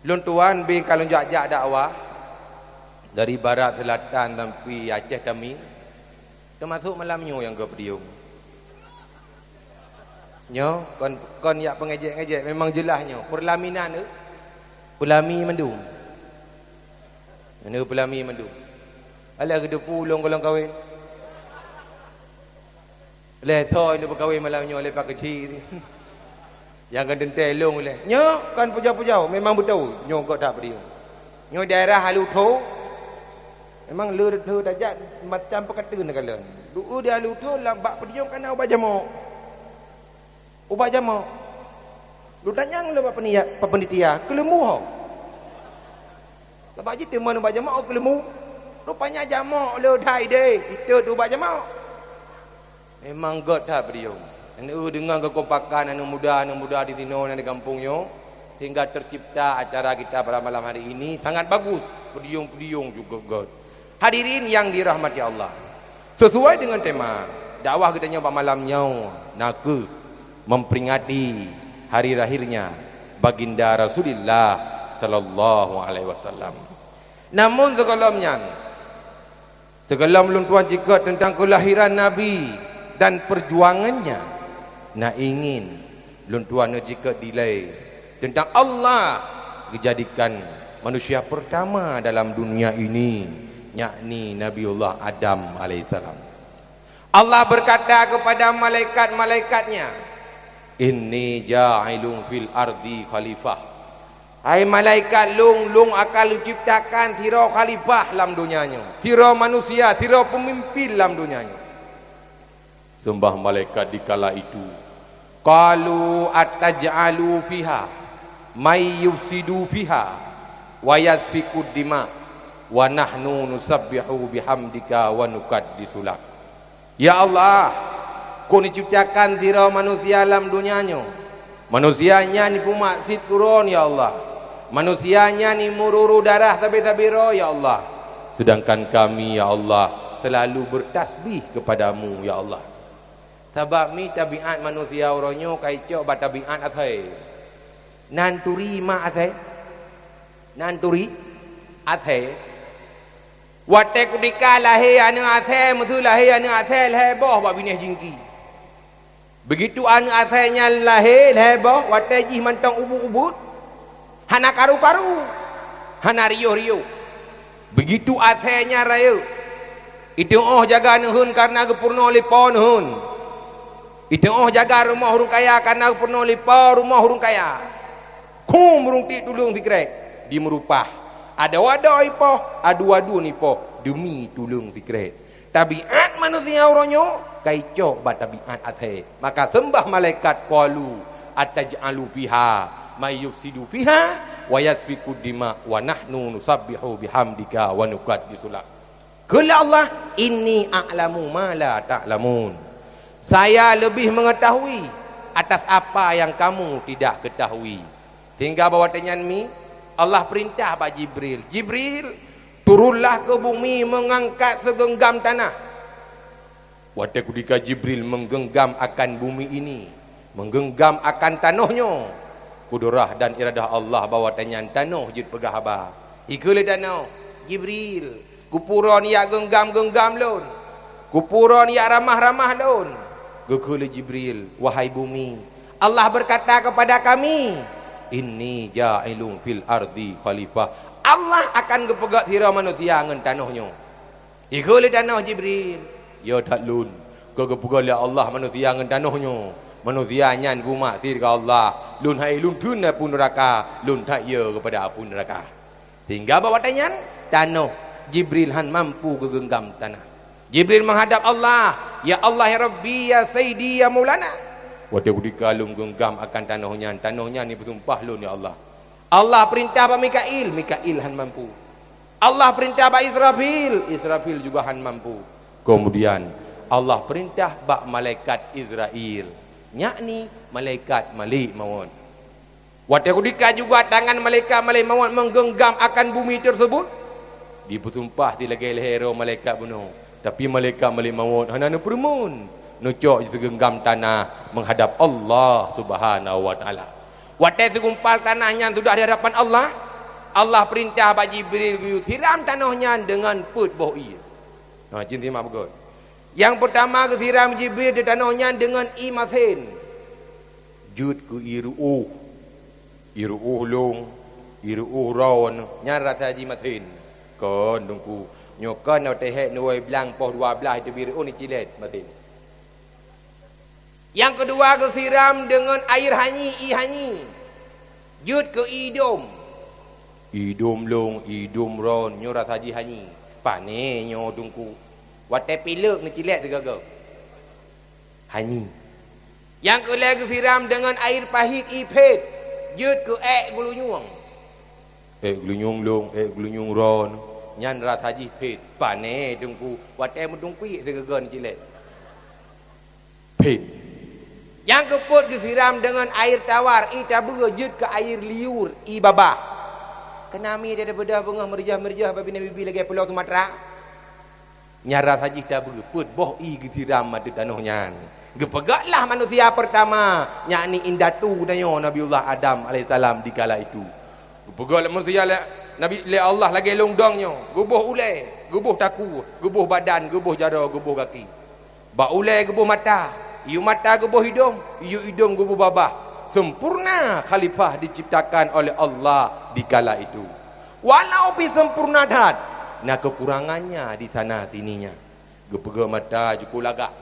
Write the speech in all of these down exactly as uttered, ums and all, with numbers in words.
Lôn tuan beng ka lôn jak-jak dakwah dari barat, seulatan sampoe Aceh Tami, teumasok malam nyoe nyang geupeudiyong. Nyoe kon, kon yak peungejek-ngejek, memang jeulaih nyoe. Peulaminan tu, peulami mandum. Nyoe peulami mandum. Alah geuteupeue ulôn goh lom kawen. Lé thoi neupeukawen malam nyoe lé Pak Keuchik. Nyang ka teuntée lôn lé. Nyoe kon pujoe-pujoe, memang beutôi. Nyoe göt that peudiyong. Nyoe daerah Alue Tho. Memang le, le tajak macam peukateun kalon. Dua di Alue Tho lam bak peudiyong kana ubat jamok. Ubat jamok. Lôn tanyong lé bak penitia, panitia, keuleumbu ho. Sabab jih teuma ubat jamok keuleumbu. Rupanya jamok le that idéh, itu tu ubat jamok. Memang göt that peudiyong. Aneuk deungon keukompakan aneuk muda-aneuk muda di sinoe nyang di gampông nyoe, sehingga tercipta acara kita pada malam hari ini sangat bagus. Peudiyong-peudiyong juga göt. Hadirin yang dirahmati Allah, sesuai dengan tema dakwah geutanyoe bak malam nyoe, nakeuh memperingati hari lahirnya Baginda Rasulullah sallallahu alaihi wasallam. Namun sigohlom nyan, sigohlom lôn tuan cikot teuntang keulahiran Nabi dan perjuangannya, na ingin lôn tuan neucikot dilée teuntang Allah geujadikan manusia pertama dalam dunia ini, yakni Nabiullah Adam alaihissalam. Allah berkata kepada malaikat-malaikatnya, "Inni ja'ilun fil ardi khalifah." Hai malaikat lôn, lôn akan lôn ciptakan sidroe khalifah lam donya nyoe. Sidroe manusia, sidroe peumimpin lam donya nyoe. Seumbah malaikat dikala itu, "Qalu ataj'alu fiha may yufsidu fiha wa yasfikud dima wa nahnu nusabbihu bihamdika wa nuqaddisu lak." Ya Allah, keu neuciptakan sidroe manusia lam donya nyoe. Manusia nyan jipeumaksiet keu Droe, ya Allah. Manusia nyan jimeururu darah sabe-sabe droe, ya Allah. Sedangkan kami, ya Allah, selalu bertasbih kepada-Mu, ya Allah. Sabab mi tabiat manusia uroe nyoe ka icok bak tabiat asèe. Nan turi mak asèe. Nan turi asèe. Watèe kutika lahé aneuk asèe, meuseu lahé aneuk asèe lhèe boh bak binéh jingki. Beugitu aneuk asèe nyan lahé lhèe boh, watèe jih mantong ubeut-ubeut, hana karu-karu, hana riôh-riôh. Beugitu asèe nyan rayeuk, iteu'oh jaga neuheun kareuna geupeurunoe lé po neuheun. Iteu'oh jaga rumoh ureueng kaya kareuna geupeurunoe lé po rumoh ureueng kaya. Khum ureueng tiek tuleueng sikrek, dimeurupah. Adoe-adoe ipoh, adu-adu ipoh, deumi tuleueng sikrek. Tabiat manusia uroe nyoe ka icok bak tabiat asèe. Maka seumbah malaikat, qalu ataj'alu fiha may yufsidu fiha wa yasfikud dima wa nahnu nusabbihu bihamdika wa nuqaddisu lak. Kheun lé Allah, "Inni a'lamu ma la ta'lamun." Saya lebih mengetahui atas apa yang kamu tidak ketahui. Hingga bak watèe nyan mi, Allah peurintah bak Jibril, "Jibril, turunlah ke bumi mengangkat segenggam tanah." Watèe kutika Jibril menggenggam akan bumi ini, menggenggam akan tanoh nyoe, kudurah dan iradah Allah bak watèe nyan tanoh jeuet peugah haba. Ikheun lé tanoh, "Jibril, keupeue droeneuh jak genggam-genggam lôn? Keupeue droeneuh jak ramah-ramah lôn?" Geukheun lé Jibril, "Wahai bumi, Allah berkata kepada kami, 'Inni ja'ilun fil ardi khalifah.'" Allah akan geupeugöt sidroe manusia ngon tanoh nyoe. Ikheun lé tanoh, "Jibril, yo that lôn, ka geupeugöt lé Allah manusia ngon tanoh nyoe. Manusia nyan geumaksiet keu Allah. Lôn hai lôn theun apui neuraka, lôn that yo keupada apui neuraka." Sehingga bak watèe nyan, tanoh, Jibril han mampu geugenggam tanah. Jibril menghadap Allah, "Ya Allah, ya Rabbi, ya Sayyidi, ya Maulana." Watèe kutika lôn genggam akan tanoh nyan, tanoh nyan jipeusumpah lôn, ya Allah. Allah peurintah bak Mikail, Mikail han mampu. Allah peurintah bak Israfil, Israfil juga han mampu. Kemudian, Allah peurintah bak malaikat Izrail, yakni malaikat Malik Mawöt. Watèe kutika juga tangan malaikat Malik Mawöt menggenggam akan bumi tersebut, dipeusumpah di lagèe lhèe droe malaikat bunoe. Tapi malaikat Malik Mawöt hana neupeureumeun, neucok sigeunggam tanah menghadap Allah Subhanahu wa Taala. Watèe sigumpal tanah nyan sudah di hadapan Allah, Allah peurintah bak Jibril geuyue siram tanoh nyan deungon peuet boh ié. Ha, cit simak beugöt. Nyang peurtama geusiram Jibril di tanoh nyan deungon ié masen. Jeuet keu ié ru'uh. Ié ru'uh lôn, ié ru'uh droeneuh, nyan rasa jih masen. Kon Teungku, nyoe kon watèe hék neuwoe blang poh dua blaih teubiet ru'uh neucilét masen. Nyang keudua geusiram deungon air hanyi, ié hanyi. Jeuet keu ié idôm. Ié idôm lôn, ié idôm droeneuh, nyoe rasa jih hanyi. Pané nyoe Teungku. Watèe pilek neucilét sigoe-goe. Hanyi. Nyang keulhèe geusiram deungon air pahit ié phét, jeuet keu èk geulunyueng. Èk geulunyueng lôn, èk geulunyueng droeneuh, nyan rasa jih phét. Pané Teungku, watèe meutungkuek sigoe-goe neucilét. Phét. Nyang keupeuet geusiram deungon air tawar, ié tabeue, jeuet keu air liur, ié babah. Keunan mi dada beudôh beungoh meurijah-meurijah bak binéh bibi lagèe pulo Sumatra. Nyan rasa jih tabeue, peuet boh ié geusiram ateueh tanoh nyan. Geupeugöt lah manusia peurtama, yakni indatu tanyoe Nabiullah Adam alaihissalam di kala itu. Geupeugöt lé manusia lé Nabi, lé Allah lagèe lôn dong nyoe, geuboh ulèe, geuboh takue, geuboh badan, geuboh jaroe, geuboh gaki. Bak ulèe geuboh mata, yue mata geuboh idông, yue idông geuboh babah. Sempurna khalifah diciptakan oleh Allah di kala itu. Walau pi sempurna that, na kekurangannya di sana sininya. Geupeugöt mata cukôp lagak.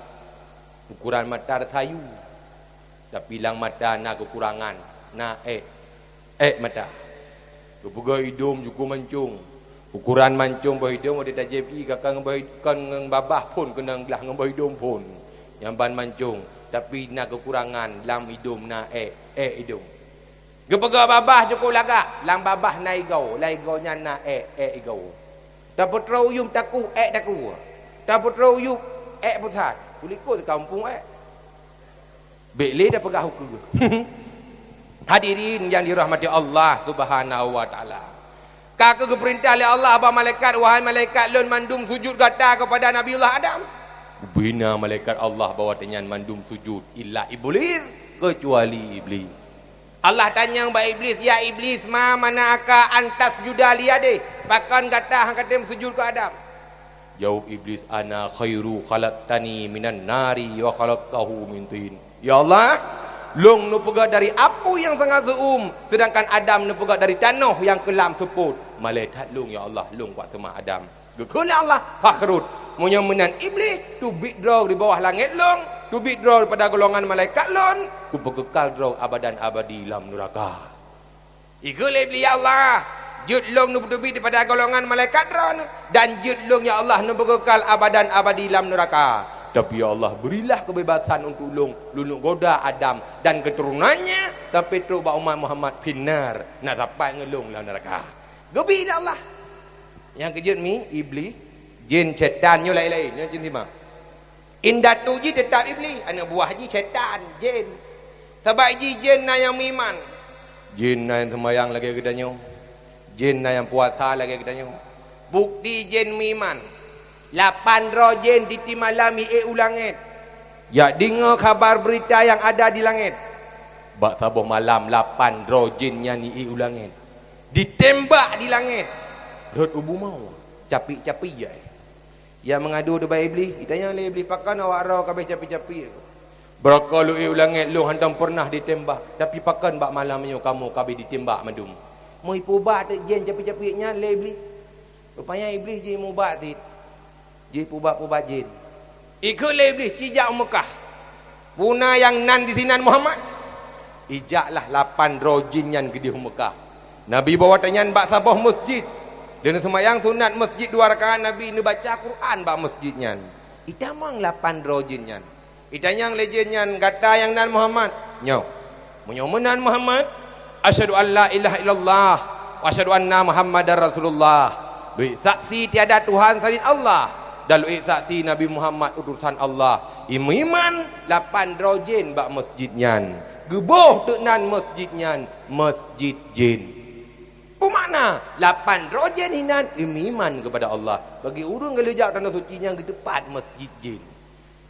Ukuran mata sayu. Tapi lam mata na kekurangan, na èk. Èk mata. Geupeugöt idông cukôp mancông. Ukuran mancông boh idông watèe tajieb ié ka kon ngon boh id-, kon ngon babah phôn keunong glah ngon boh idông phôn. Nyan ban mancông. Tapi na kekurangan lam idông na èk, èk idông. Geupeugöt babah cukôp lagak, lam babah na igoe, lam igoe nyan na èk, èk igoe. Tapeutroh u yup takue, èk takue. Tapeutroh u yup, èk pusat. Kulikot sikampông èk. Bèk lé tapeugah ukeue. Hadirin yang dirahmati Allah Subhanahu wa Taala. Ka keuh geupeurintah lé Allah bak malaikat, "Wahai malaikat, lôn mandum sujud gata keupada Nabiullah Adam." Bina malaikat Allah bak watèe nyan mandum sujud, illa Iblis, keucuali Iblis. Allah tanyong bak Iblis, "Ya Iblis, ma mana'aka an tasjuda li Adam? Pakon gata han katem sujud keu Adam?" Jaweueb Iblis, "Ana khairu, khalaqtani minan nari wa khalaqtahu min tin." "Ya Allah, lôn neupeugöt dari apui nyang sangat seuuem, seudangkan Adam neupeugöt dari tanoh nyang keulam seupôt. Malèe that lôn, ya Allah, lôn kuat seumah Adam." Geukheun lé Allah, "Fakhrud, meunyoe meunan Iblis, teubiet droe di bawah langét lôn, teubiet droe pada golongan malaikat lôn, kupeukeukai droe abadan abadi lam neuraka." Ikheun lé Iblis, "Ya Allah, jeuet lôn neuteubiet pada golongan malaikat droeneuh, dan jeuet lôn, ya Allah, neupeukeukai abadan abadi lam neuraka. Tapi, ya Allah, berilah kebebasan untuk lôn, lôn neugoda Adam dan keturunannya sampai trok bak umat Muhammad finnar, na sapat ngon lôn lam neuraka." Geubri lé Allah. Nyang keujeuet mi, Iblis, jin, syètan, nyoe laén-laén, nyoe cit simak. Indatu jih teutap Iblis, aneuk buah jih syètan, jin. Sabab jih jin na nyang meuiman. Jin na nyang seumayang lagèe geutanyoe. Jin na nyang puasa lagèe geutanyoe. Bukti jin meuiman. Lapan droe jin tiep-tiep malam iék u langét. Jak deungö khabar beurita nyang ada di langét. Bak saboh malam lapan droe jin nyan iék u langét. Ditembak di langét. Rhot u bumoe. Capiek-capiek, ya. Ia meungadu ubak Iblis, itanyong lé Iblis, "Pakon awak droe ka abéh capiek-capiek?" "Beurokon lôn iék u langét lôn hántom peureunah ditembak, tapi pakon bak malam nyoe kamoe ka abéh ditembak mandum?" Meupeubat teuk jén capiek-capiek nyan lé Iblis. Rupanya Iblis jimeubat cit. Jipeubat-peubat jén. Ikheun lé Iblis, "Ci jak u Meukah. Peue na nyang nan disinan Muhammad?" Ijaklah lapan droe jin nyan keudéh u Meukah. Nabi bak watèe nyan bak saboh meuseujid. Lheuh neuseumayang sunat meuseujid dua rakaat, Nabi neubaca Quran bak meuseujid nyan. Itamong lapan droe jin nyan. Itanyong lé jin nyan, "Gata nyang nan Muhammad?" "Nyoe." "Meunyoe meunan Muhammad, asyhadu an la ilaha illallah wa asyhadu anna Muhammadar Rasulullah." Lôn ék saksi tiada Tuhan selain Allah, dan lôn ék saksi Nabi Muhammad utosan Allah. Imeuiman lapan droe jin bak meuseujid nyan. Geuboh teuk nan meuseujid nyan, Meuseujid Jin. Peue makna? Lapan droe jin hinan imeuiman keupada Allah. Bagi ureueng geuleujak tanoh suci nyan geuteupat meuseujid jin.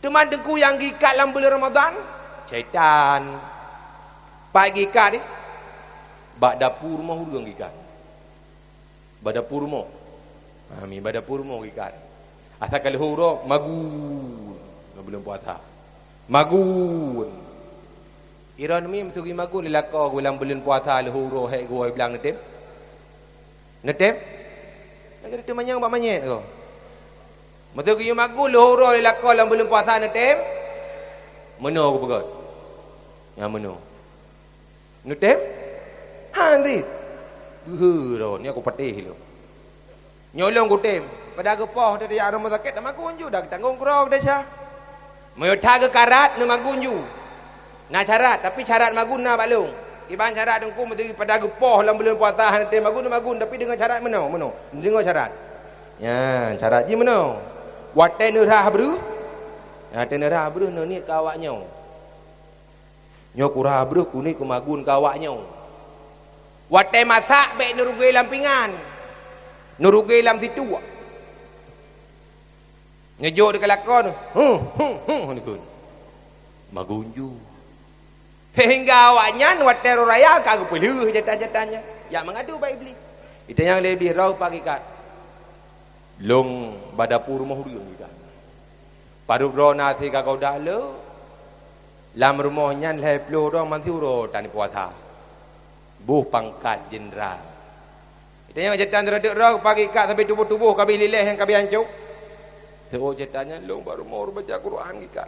Teuma teungku nyang geuikat lam buleuen Ramadhan, syaitan. Pat geuikat, eh? Bak dapu rumoh ureueng geuikat. Bak dapu rumoh. Ha, mi bak dapu rumoh ikat. Asai ka lheueh uroe, magun. Lam buleuen puasa. Magun. Droeneuh mi meuseugi magun lé lakoe geuh lam buleuen puasa lheueh uroe hék geuwoe blang neutem? Neutem? Lagèe neutem manyang bak manyét ko. Meuseugi magun lheueh uroe lé lakoe lam buleuen puasa neutem? Meunoe kupeugöt. Nyang meunoe. Neutem? Han cit. Beuhe droe, nyoe kupatéh lôn. Nyoe lôn kutem. Pada geupoh teuh jak rumoh sakét, tamagun ju, dak tanggong keudroe desya. Meunyoe that geukarat, neumagun ju. Na syarat, tapi syarat magun na bak lôn. Kiban syarat teungku, meuseugi pada geupoh lam buleuen puasa hana tem magun, neumagun, tapi deungon syarat meunoe, meunoe. Deungon syarat. Nyan, syarat jih meunoe. Watèe neurhah breuh, watèe neurhah breuh, neuniet keu awak nyoe. Nyoe kurhah breuh kuniet kumagun keu awak nyoe. Watèe masak bèk neurugui lam pingan, neurugui lam situek. Neujok di kalakon, huh, huh, huh, neukheun. Magun ju. Sehingga awak nyan watèe raya ka geupeulheueh jatan-jatan nyan. Jak meungadu bak Iblih. Itanyong lé Iblih, "Droe peue hakikat?" "Lôn bak dapu rumoh ureueng," ikat. Padub droe na sigoe dahlo, lam rumoh nyan lhèe ploh droe meusyeuruh tan puasa. Boh pangkat jeundral. Itanyong jatan, "Droe peue hakikat sabe tuboh-tuboh ka abéh liléh nyang ka abéh ancô?" Seuôt jatan nyan, "Lôn bak rumoh ureueng baca Quran," ikat.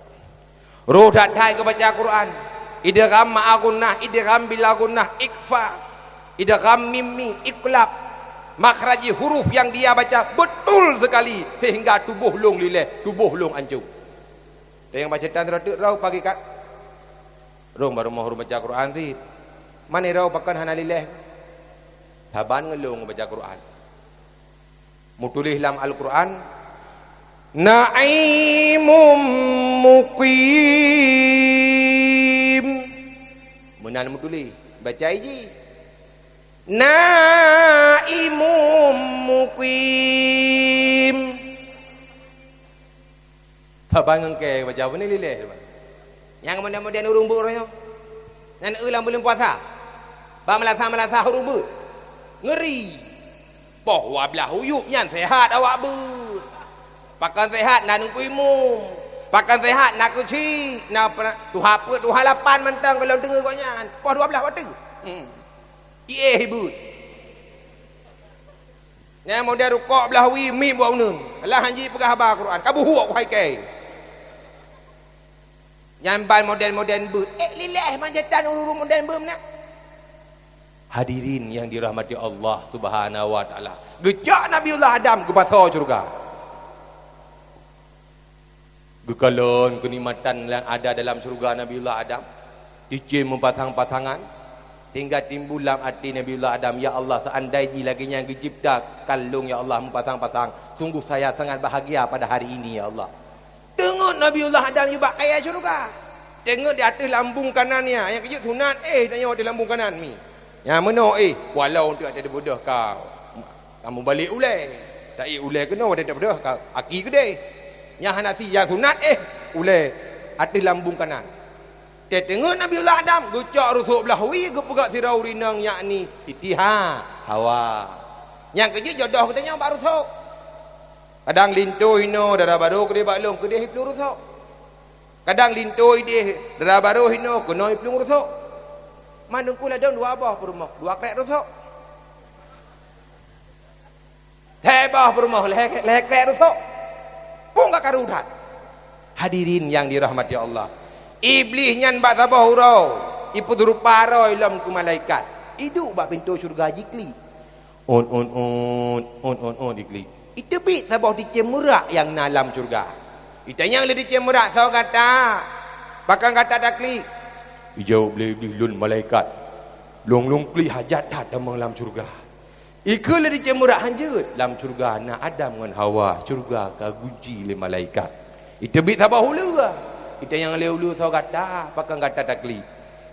Roh that-that geubaca Quran. Idgham ma'a gunnah, idgham bila gunnah, ikhfa. Idgham mim mi, iqlab. Makhraj huruf yang dia baca betul sekali sehingga tuboh lôn liléh, tuboh lôn ancô. Tanyong bak setan, "Droe teuk droe peue hakikat?" "Lôn bak rumoh ureueng baca Quran cit." "Man droe pakon hana liléh?" "Saban ngon lôn baca Quran." Meutuléh lam Al-Quran, "Na'imum muqim." Meunan meutuléh, baca jih, "Na'imum muqim." Saban ngon kèe baca, beuna liléh teuma. Nyang model-model ureueng beuet roh nyoe. Nyan eu lam buleuen puasa. Bak meulasa-meulasa ureueng beuet. Ngeuri. Poh dua blaih uyueb nyan sehat awak beuet. Pakon sehat, na teungku imum. Pakon sehat, na keuchik, na pe-, tuha peuet, tuha lapan mantong goh lom teungeut gobnyan. Poh dua blaih watèe. Hmm. Iéh beuet. Nyang model rukok blah wie miet bak uneuen. Alah han jipeugah haba Quran. Ka buhok keuhai kèe. Nyan ban model-model beuet. Eh, liléh manjatan ureueng model beuet meunan. Hadirin yang dirahmati Allah Subhanahu wa Taala. Geucok Nabiullah Adam geupasoe syeuruga. Geukalon keunikmatan nyang ada dalam syeuruga Nabiullah Adam, cicém meupasang-pasangan, sehingga timbul lam até Nabiullah Adam, "Ya Allah, seandai jih lagèe nyan geuciptakan lôn, ya Allah, meupasang-pasang, sungguh saya sangat bahagia pada hari ini, ya Allah." Teungeut Nabiullah Adam jibak kayèe syeuruga. Teungeut di ateueh lambung kanan nyan, nyang keujeuet sunat, eh, tanyoe ateueh lambung kanan mi. Nyang meunoe, eh, walau untuk ateueh dibeudôh ka, ka mubalek ulèe. Taék ulèe keunoe watèe tabeudôh ka aki keudéh. Nyang hana si nyang sunat, eh, ulèe ateueh lambung kanan. Teuteungeut Nabiullah Adam geucok rusok blah wie geupeugöt sidroe ureueng inong, yakni Siti Ha-, Hawa. Nyang keujeuet jodoh geutanyoe bak rusok. Kadang linto hinoe dara barô keudéh bak lôn keudéh iplueng rusok. Kadang linto idéh dara barô hinoe keunoe iplueng rusok. Man teungku ladôm dua boh peurumoh, dua krek rusok. Lhèe boh peurumoh, lhèe, lhèe krek rusok. Peue ka karu that. Hadirin yang dirahmati Allah. Iblih nyan bak saboh uroe ipeuserupa droe lom keu malaikat. Iduek bak pintoe syeuruga jiklik. Ôn, ôn, ôn, ôn, ôn, ôn, iklik. Iteubiet saboh cicém meurak nyang na lam syeuruga. Itanyong lé cicém meurak, "Soe gata? Pakon gata taklik?" Ijaweueb lé Iblih, "Lôn malaikat. Lôn, lôn klik hajat that tamong lam syeuruga." Ikheun lé cicém meurak, "Han jeuet. Lam syeuruga na Adam ngon Hawa. Syeuruga ka gunci lé malaikat." Iteubiet saboh uleue. Itanyong lé uleue, "Soe gata? Pakon gata taklik?"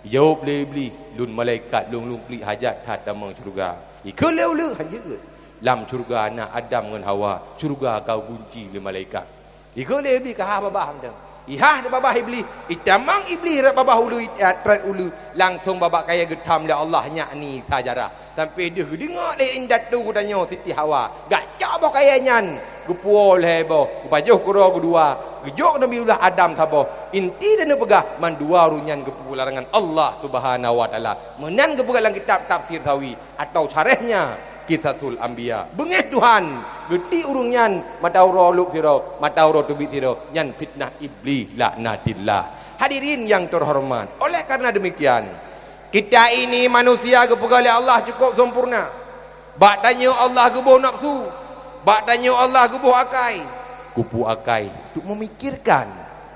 Ijaweueb lé Iblih, "Lôn malaikat, lôn, lôn klik hajat that tamong syeuruga." Ikheun lé uleue, "Han jeuet. Lam syeuruga na Adam ngon Hawa, syeuruga ka gunci lé malaikat." Ikheun lé Iblih, "Ka haba-haba mantong. Ihah di babah Iblih, itamong Iblih rot babah uleue, itrot uleue, langsong babah kayée geutham lé Allah, yakni sajarah. Sampoe deuh geudeungoe lé indatu geutanyoe Siti Hawa, geujak boh kayée nyan, geupuwoe lhée boh, geupajoh keudroe keudua, geujok Nabiullah Adam saboh. Inti dan neupeugah, mandua ureuëng nyan geupeu larangan Allah Subhanahu wa Taala. Meunan geupeugah lam kitab Tafsir Sawi, atau syarahnya Qisasul Anbiya. Beungéh Tuhan, geuti ureuëng nyan mata uroe lôb sidroe, mata uroe teubiet sidroe, nyan fitnah Iblih laknatillah. Hadirin yang terhormat, oleh karena demikian, kita ini manusia geupeugah lé Allah cukup sempurna. Bak tanyoe Allah geuboh nafsu, bak tanyoe Allah geuboh akai. Kupu akai untuk memikirkan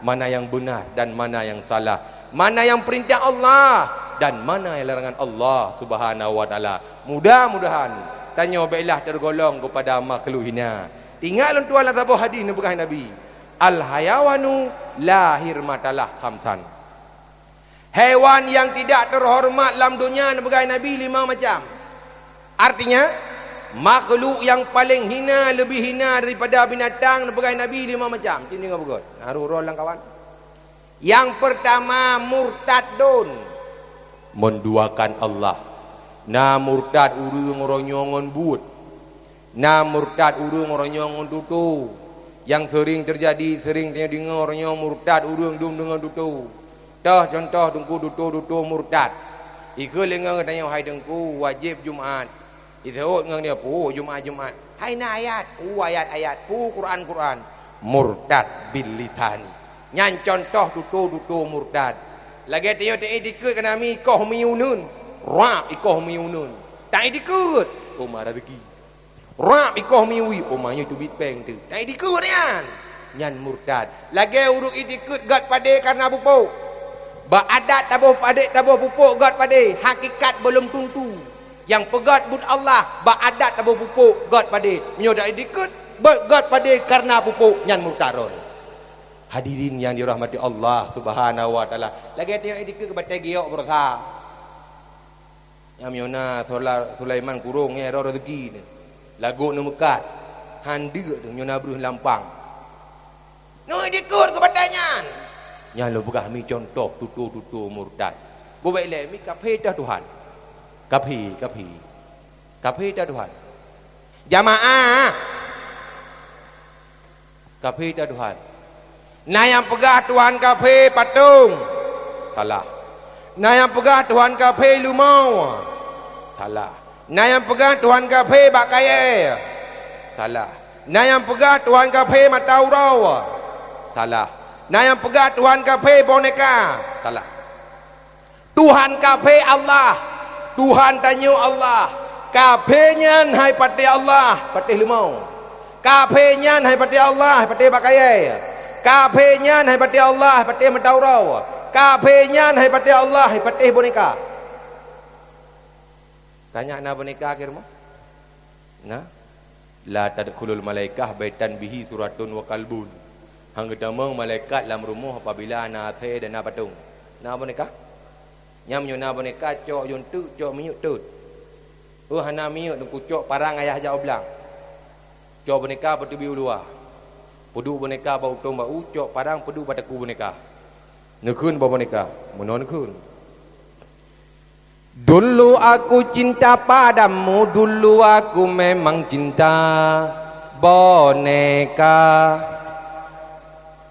mana yang benar dan mana yang salah, mana yang perintah Allah dan mana yang larangan Allah Subhanahu wa Taala. Mudah-mudahan tanyoe béklah tergolong kepada makhluk hina. Ingat lôn tuan lam saboh hadis neupeugah Nabi, "Al-hayawanu la hirmatalah khamsan." Hewan yang tidak terhormat lam dunia neupeugah Nabi lima macam. Artinya, makhluk yang paling hina, lebih hina daripada binatang, neupeugah Nabi lima macam. Cit deungoe beugét. Nah, roh-roh lam kawan. Yang pertama, murtadun. Menduakan Allah. Na murtad ureuëng uroe nyoe ngon buet. Na murtad ureuëng uroe nyoe ngon tutoe. Nyang seuring teujadi, seuring tanyoe deungoe uroe nyoe murtad ureuëng dum deungon tutoe. Toh contoh Teungku tutoe-tutoe murtad. Ikheun lé ngon geutanyoe, "Hai Teungku, wajéb Jumat." Iseuôt ngon dia, "Peue Jumat-Jumat?" "Hai na ayat." "Peue ayat-ayat?" "Peue Quran-Quran?" Murtad bil lisani. Nyan contoh tutoe-tutoe murtad. Lagée tanyoe teuitikeuet keu nami koh mi uneuen. Rab ikoh mi uneuen. Taitikeuet. Oma rezeki. Rab ikoh miwi, oma nyoe teubiet péng teuh. Nyan itikeuet nyan. Nyan murtad. Lagée ureuëng itikeuet gét padé kareuna pupuk. Bak adat taboh padé, taboh pupuk gét padé, hakikat belum tentu. Nyang peugét buet Allah, bak adat taboh pupuk gét padé. Meunyoe dak itikeuet gét padé kareuna pupuk, nyan murtad rot. Hadirin yang dirahmati Allah Subhanahu wa Taala. Lagée tanyoe itikeuet keu batée giok beurosa. Nyang meunyoe na Sula-, Sulaiman kurong nyan roh rezeki nyan. Lagot neumeukat. Han deuk teuh meunyoe na breuh lampang. Nyoe dikeue keu batée nyan. Nyan lôn peugah mi contoh tutoe-tutoe murtad. Bubek lé mi kafé teuh Tuhan. Kafé, kafé. Kafé teuh Tuhan. Jamaah. Kafé teuh Tuhan. Na nyang peugah Tuhan kafé patong. Salah. Na nyang peugah Tuhan kafé leumo. Salah. Na nyang peugah Tuhan kafé bak kayée. Salah. Na nyang peugah Tuhan kafé mata uroe. Salah. Na nyang peugah Tuhan kafé boneka. Salah. Tuhan kafé Allah. Tuhan tanyoe Allah. Kafé nyan hai patéh Allah, patéh leumo. Kafé nyan hai patéh Allah, hai patéh bak kayée. Kafé nyan hai patéh Allah, hai patéh mata uroe. Kafé nyan hai patéh Allah, hai patéh boneka. Tanyoe na boneka keu rumoh? Na? La tadkhulul malaikah baitan bihi suratun wa kalbun. Han geutamong malaikat lam rumoh apabila na asée dan na patong. Na boneka? Nyang meunyoe na boneka, cok yun teuk, cok minyeuk teuk. Oh, hana minyeuk, neukucok parang ayah jak u blang. Cok boneka peuteubiet u luwa. Peuduek boneka bak utông bak u, cok parang peuduek bak takue boneka. Neukheun bak boneka, meunoe neukheun. Dulu aku cinta padamu, dulu aku memang cinta boneka.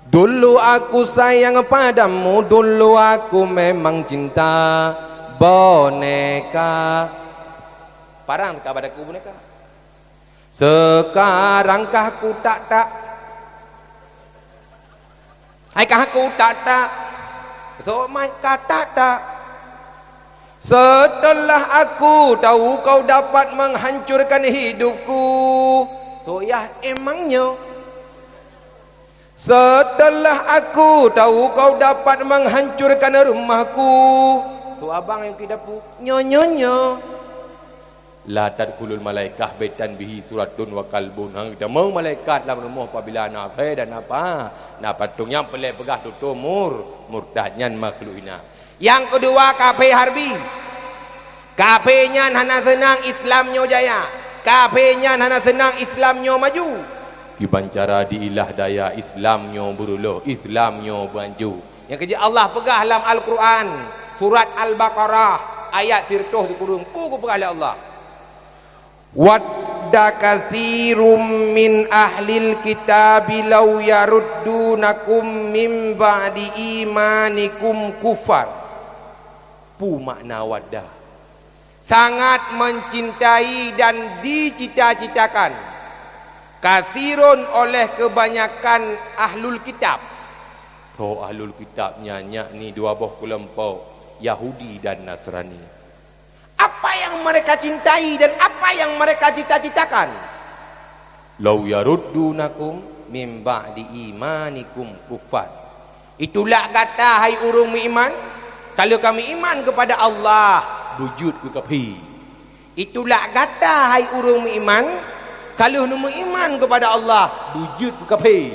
Dulu aku sayang padamu, dulu aku memang cinta boneka. Parang teuka bak takue boneka. Sekarang kah ku tak-tak? Hai kah ku tak-tak? Sok mai ka tak-tak? Setelah aku tahu kau dapat menghancurkan hidupku. Sok yah emangnya? Setelah aku tahu kau dapat menghancurkan rumahku. Sok abang nyang keu dapu. Nyo, nyo, nyo. La tadkhulul malaikah baitan bihi suratun wa kalbun. Han geutamong malaikat lam rumoh apabila na asée dan na pa-, na patong. Nyang peureulée peugah tutoe mur-, murtad, nyan makhluk hina. Nyang keudua, kafé harbi. Kafé nyan hana seunang Islam nyoe jaya. Kafé nyan hana seunang Islam nyoe maju. Kiban cara diilah daya Islam nyoe beureuloh, Islam nyoe beunjur. Nyang keujeuet Allah peugah lam Al-Quran, surat Al-Baqarah, ayat sireutoh sikureueng, peue geupeugah lé Allah? "Wadda katsirun min ahlil kitabi law yaruddunakum min ba'di imanikum kuffar." Peue makna wadda? Sangat mencintai dan dicita-citakan. Katsirun, oleh kebanyakan, ahlul kitab. Soe ahlul kitab nyan? Yakni dua boh keulompok, Yahudi dan Nasrani. Apa yang mereka cintai dan apa yang mereka cita-citakan? "Law yaruddunakum min ba'di imanikum kuffar." Itulak gata, hai ureuëng meuiman, ka lheueh ka meuiman keupada Allah, beujeuet keu kafé. Itulak gata, hai ureuëng meuiman, ka lheueh neumeuiman keupada Allah, beujeuet keu kafé.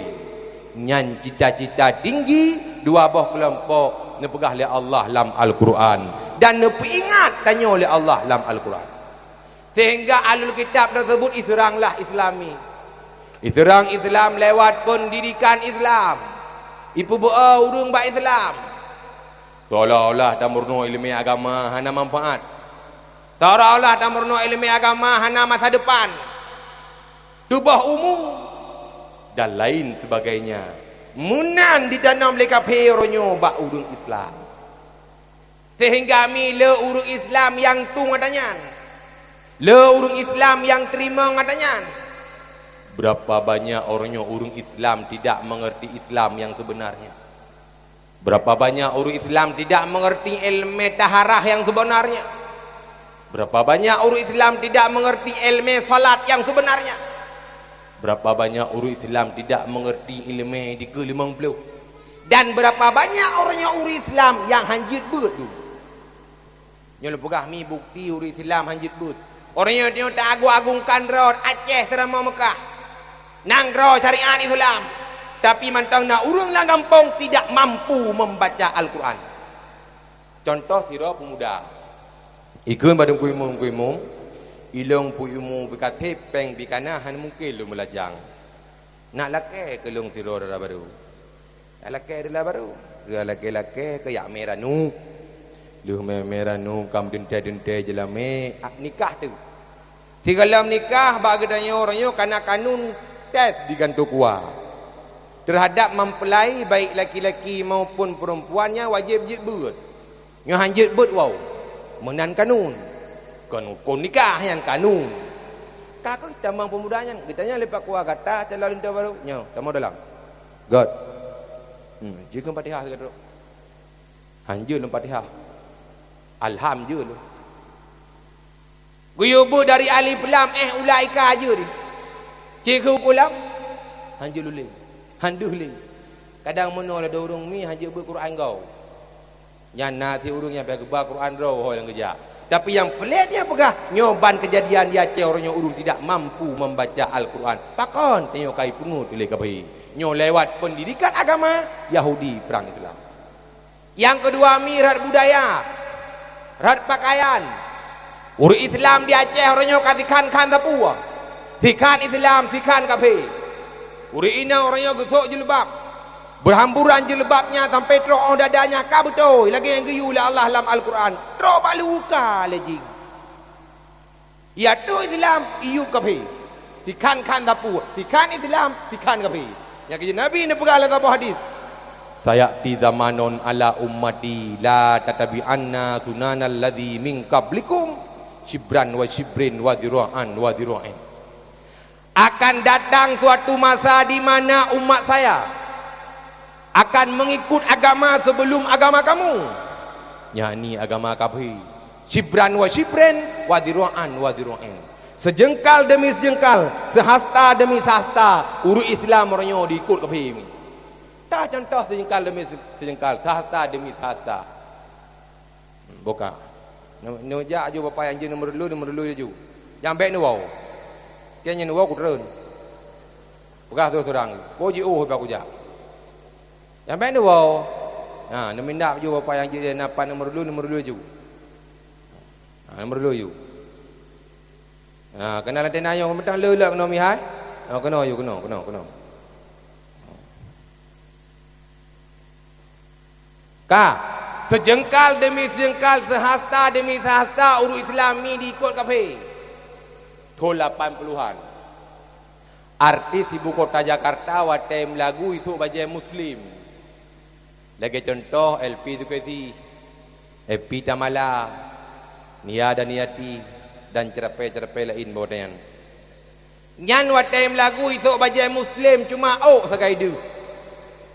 Nyan cita-cita tinggi dua boh keulompok neupeugah lé Allah lam Al-Quran, dan neupeuingat tanyoe lé Allah lam Al-Quran. Sehingga ahlul kitab teuseubut iseuranglah Islami. Iseurang Islam lewat peundidikan Islam. Ipeubeuo ureuëng bak Islam. Seolah-olah tameurunoe iéleumé agama hana manfaat. Seolah-olah tameurunoe iéleumé agama hana masa depan. Tuboh umu dan lain sebagainya. Meunan ditanom lé kafé uroe nyoe bak ureuëng Islam. Sehingga mi le ureuëng Islam nyang tueng ata nyan. Le ureuëng Islam nyang teurimong ata nyan. Berapa banyak orang nyoe ureuëng Islam tidak mengerti Islam yang sebenarnya? Berapa banyak ureuëng Islam tidak mengerti ilmu taharah yang sebenarnya? Berapa banyak ureuëng Islam tidak mengerti ilmu salat yang sebenarnya? Berapa banyak ureuëng Islam tidak mengerti ilmu dikeue limong puluh? Dan berapa banyak orang nyoe ureuëng Islam nyang hanjeuet beuet dulu? Nyoe lôn peugah mi bukti ureuëng Islam hanjeuet beuet. Orang nyoe, nyoe taagung-agungkan droe Aceh seuramoe Meukah. Nanggroe syariat Islam. Tapi mantong na ureuëng lam gampông tidak mampu membaca Al-Quran. Contoh sidroe peumuda. Ikheun bak teungku imum, teungku imum, ilong pu imu beukathép péng bikana hana mungken lôn meulajang. Nak lakée keu lôn sidroe dara barô. Nak lakée dara barô. Keu lakée-lakée keu yak mé ranup. Lheueh mé, mé ranup ka meudeuntée-deuntée jeulamé, ak nikah teuk. Sigohlom nikah bak geutanyoe uroe nyoe kana kanun tes di gantoe kuwa. Terhadap mempelai baik laki-laki maupun perempuan nyan wajéb jeuet beuet. Nyoe hanjeuet beuet woe. Meunan kanun. Kon hukôm nikah nyan kanun. Ka kheueh tamong peumuda nyan, geutanyong lé Pak Kuwa gata calon linto barô. Nyoe, tamong dalam. Göt. Hmm, jikheun Fatihah sigoe droe. Hanjeuet lôn Fatihah. Alham jeuet lôn. Geuyue beuet dari alif lam eh ulaika jeuet di. Cit keu uku lam. Hanjeuet lulé. Handeuh lé. Kadang meunoe ladôm ureuëng mi hanjeuet beuet Quran goe. Nyan na si ureuëng nyang payah geuba Quran droe ho nyang geujak. Tapi nyang peulét nyang peugah, nyoe ban keujadian di Aceh uroe nyoe ureuëng tidak mampu membaca Al-Quran. Pakon tanyoe ka ipeungeut lé kafé. Nyoe lewat pendidikan agama Yahudi perang Islam. Nyang keudua mi rot budaya, rot pakaian. Ureuëng Islam di Aceh uroe nyoe ka sikhan-khan sapeue. Sikhan Islam, sikhan kafé. Ureuëng inong uroe nyoe geusok jilbab. Beuhamburan jilbab nyan sampai troh óh dada nyan ka beutôi lagée nyang geuyue lé Allah lam Al-Quran. Troh bak luka lé jih. Iyue Islam, iyue kafé. Sikhan-khan sapeue, sikhan Islam, sikhan kafé. Nyang keujeuet Nabi neupeugah lam saboh hadis, "Sayati zamanun ala ummati la tatabi'anna sunanal ladzi min qablikum shibran wa shibrin wa dzira'an wa dzira'in." Akan datang suatu masa di mana umat saya akan mengikut agama sebelum agama kamu, yakni agama kafé. Shibran wa shibrin, wa dzira'an wa dzira'in. Sejeungkal demi sejeungkal, sehasta demi sehasta, ureuëng Islam uroe nyoe diikot kafé mi. Ta contoh sejeungkal demi se-, sejeungkal, sehasta demi sehasta. Boka. Neu-, neujak aju bapak nyang jeuet neumeurului, neumeurului laju. Nyang bék neuwoe. Keu nyang neuwoe kutreun. Peugah seurang-seurang. Ko jiôh bak kujak. Nyang bék neuwoe. Ha, neumindak aju bapak nyang jeuet na pat neumeurului, neumeurului laju. Ha, neumeurului laju. Ha, keunan lam tenda nyoe meuteung le-le keunoe mihai. Oh, keunoe, yue keunoe, keunoe, keunoe. Ka, sejeungkal demi sejeungkal, sehasta demi sehasta, ureuëng Islam mi diikot kafé. Thon lapan puluhan. Artis ibu kota Jakarta watée meulagu isok bajée Muslim. Lagée cuntoh, Elvi Sukaesih, Epi Tamala, Nia Daniati, dan ceurapée-ceurapée laén bak watée nyan. Nyan watée meulagu isok bajée Muslim cuma ôk sagai deuh.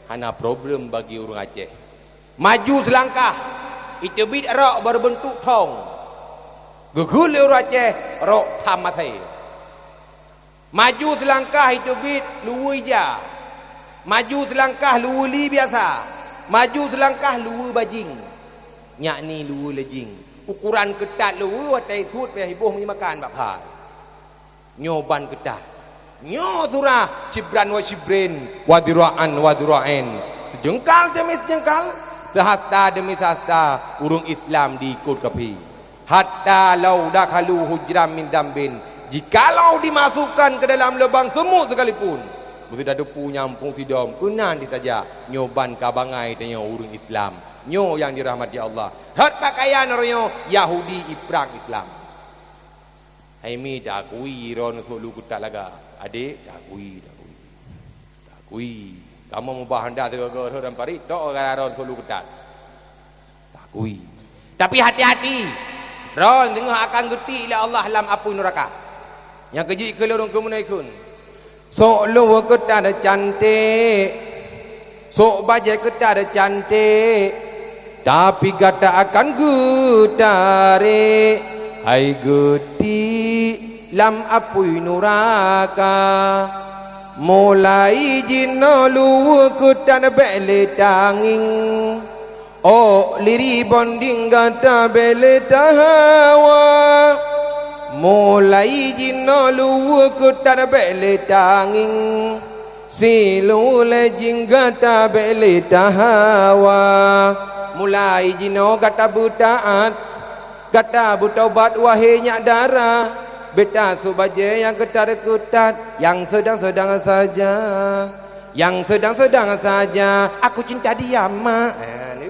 Hana problem bagi ureuëng Aceh. Maju seulangkah, iteubiet rok beureubeuntôk thong. Geukheun lé ureuëng Aceh, rok tham maté. Maju seulangkah iteubiet luweue ija. Maju seulangkah luweue li biasa. Maju seulangkah luweue bajing. Yakni luweue lajing. Ukuran keutat luweue watée isuet payah iboh meumakan bak phai. Nyoe ban keutat. Nyoe surah, shibran wa shibrin, wa dhira'an wa dhira'ain. Sejeungkal demi sejeungkal, sehasta demi sehasta, ureuëng Islam diikot kafé. Hatta lau dakhalu hujran min dzambin, jikalau dimasukkan ke dalam lubang semut sekalipun, meusidang depu nyampung sidom keunan ditajak, nyoe ban ka bangai tanyoe ureuëng Islam. Nyoe nyang dirahmati Allah. Rhot pakaian uroe nyoe Yahudi iprang Islam. Hai mi, takui droeneuh sôk lu keutat lagak. Adék, takui, takui. Takui. Kamoe mubah honda sigoe-goe rhot lam parit, tok gara droeneuh sôk lu keutat. Takui. Tapi hati-hati, droeneuh singoh akan geutik lé Allah lam apui nuraka. Nyang keujeuet keu lôn keu meunan ikheun. Sôk luweue keutat canték, sôk bajée keutat canték, tapi gata akan geutarek hai geutik lam apui nuraka. Mulai jinoe luweue keutat bék lé tangieng. Ôk liri bonding gata bék lé tahawa. Mulai jinoe luweue keutat bék lé tangieng. Siluweue lajing gata bék lé tahawa. Mulai jinoe gata beutaát. Gata beutobat, wahé nyak dara. Bék tasôk bajée nyang keutat-keutat, nyang seudang-seudang saja. Nyang seudang-seudang saja, aku cinta dia, Mak. Ha, ni.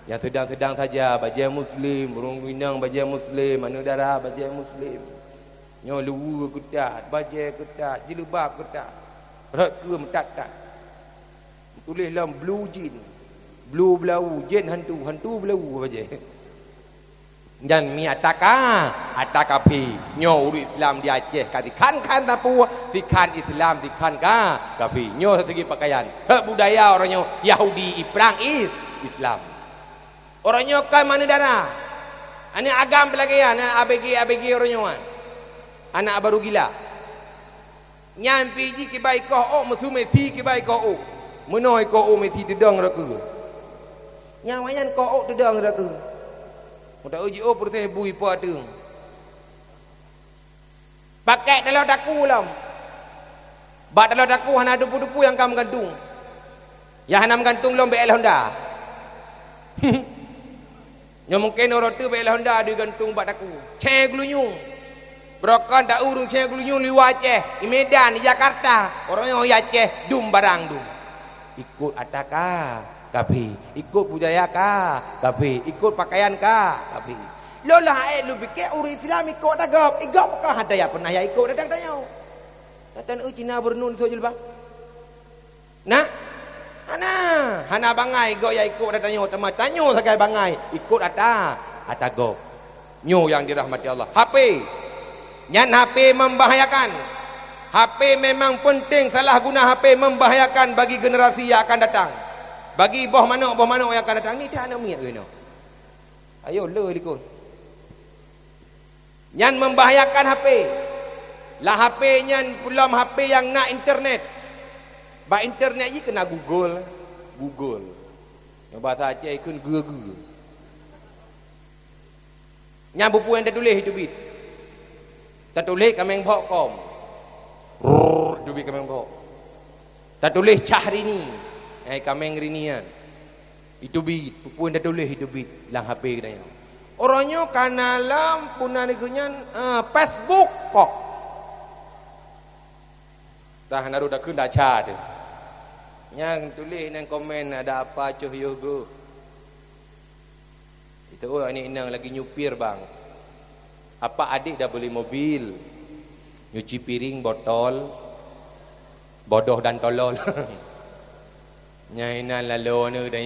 Nyang seudang-seudang saja, bajée Muslim, ureuëng inong bajée Muslim, aneuëk dara bajée Muslim. Nyoe luweue keutat, bajée keutat, jilbab keutat. Rhot keue meutat-tat. Tuléh lom blue jean. Blue blau, jean hantu, hantu blau bajée. Nyan mi ata ka, ata kafé. Nyoe ureuëng Islam di Aceh ka sikhan-khan sapeue, sikhan Islam, sikhan ka, kafé. Nyoe segi pakaian. Hek budaya uroe nyoe Yahudi iprang is-, Islam. Uroe nyoe kon aneuëk dara. Aneuëk agam peulagée, aneuëk A B G, A B G uroe nyoe. Anak baru gila. Nyan pih jih kiban ikoh ôk, meusu Messi kiban ikoh ôk. Meunoe ikoh ôk Messi teudong rot keue. Nyan awaknyan ikoh ôk teudong rot keue. Meuta uji ôk peureuseh bui po ateueng. Pakai taloe taku lom. Bak taloe taku hana tupu-tupu nyang ka meugantung. Nyang hana meugantung lom B L Honda. Nyoe mungken uroe teuk B L Honda digantung bak taku. Céh geulinyueng. Beurokon ta ureuëng céh geulinyueng liwa Aceh, i Medan, i Jakarta. Uroe nyoe i Aceh dum barang dum. Ikot ata ka, kafé. Ikot budaya ka, kafé. Ikot pakaian ka, kafé. Lôn lah aet lôn pike ureuëng Islam ikot ata gob. I gob ka hana ya pernah ya ikot ata tanyoe. Kata, "Eh, Cina beureunoe sôk jilbab." Nah, hana, hana bangai gob ya ikot ata tanyoe, teuma tanyoe sagai bangai ikot ata, ata gob. Nyoe nyang dirahmati Allah. H P. Nyan H P membahayakan. H P memang penting, salah guna H P membahayakan bagi generasi yang akan datang. Bagi boh manok, boh manok yang akan datang. Ni dah aneuk miet keunoe. Ayo le likot. Nyan membahayakan H P. Lah H P nyan pulom H P nyang na internet. Bak internet jih kena Google. Google. Nyang bahasa Aceh ikun geue-geue. Nyan buku nyang tatuléh iteubiet. Tatuléh kaméng bhok com. Rrrr, iteubiet kaméng bhok. Tatuléh Cahrini. Eh, kaméng Rini nyan. Iteubiet, peue-peue nyang tatuléh iteubiet lam H P geutanyoe. Uroe nyoe kana lam puna lagée nyan, eh, Facebook pok. Tah naru takheun daca teuh. Nyang tuléh nang komen, "Ada apa coh yoh geuh?" Itu, "Oh, aneuk inong lagi nyupir, Bang." Apa adik dah beli mobil? Nyuci piring, botol, bodoh dan tolol. Nyang inan lalu aneuk dan